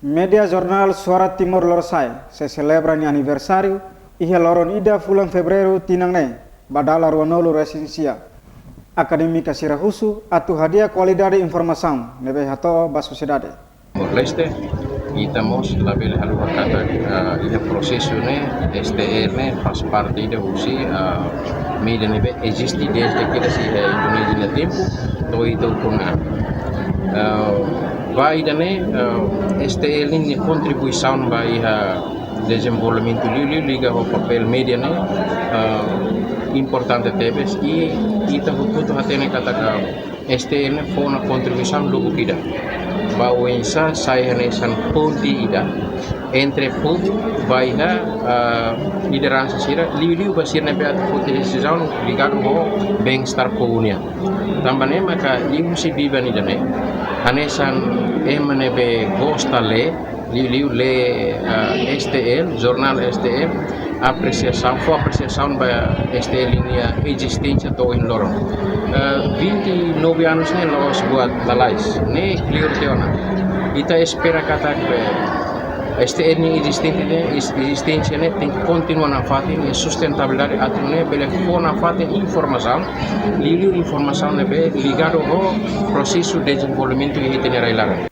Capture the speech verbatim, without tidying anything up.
Média jornál Suara Timor Lorosa'e sei selebra nia aniversáriu iha loron ida fulan Fevereiru tinan ne'e, ba dala ruanulu resin sia. Akadémika sira husu atu hadi'a kualidade informasaun ne'ebé hato'o ba sosiedade. Timor-Leste, ita mós labele haluha katak, ah, iha prosesu ne'e, S T L ne'e faz parte ida husi, ah, média ne'ebé eziste dezde kedas iha Indonézia nia tempu to'o ita ukun an. Ah, ba ida-ne'e, ah, S T L nia kontribuisaun ba iha dezenvolvimentu liuliu liga ho papél média ne'e, ah, importante tebes, i ita hotu-hotu hatene katak S T L ne'e fó ona kontribuisaun lubuk ida ba oinsá sai hanesan ponte ida entre povu ba iha, ah, lideransa sira, liuliu ba sira ne'ebé atu foti desizaun ligadu ho bem-estar povu nian. Tanba ne'e maka liuhusi biban ida-ne'e, hanesan ema ne'ebé gosta lee, liuliu lee, ah, S T L, jornál S T L, apresiasaun, fó apresiasaun ba S T L nia ezisténsia to'o ohin loron. Ah, vinte e nove anos ne'e la'ós buat lalais, ne'e kleur tiha ona. Ita espera katak, eh, S T L nia ezisténsia ne'e, es-, ezisténsia ne'e tenke kontinua nafatin, i sustentabilidade atu nune'e bele fó nafatin informasaun, liuliu informasaun ne'ebé ligadu ho prosesu dezenvolvimentu iha ita-nia rai-laran.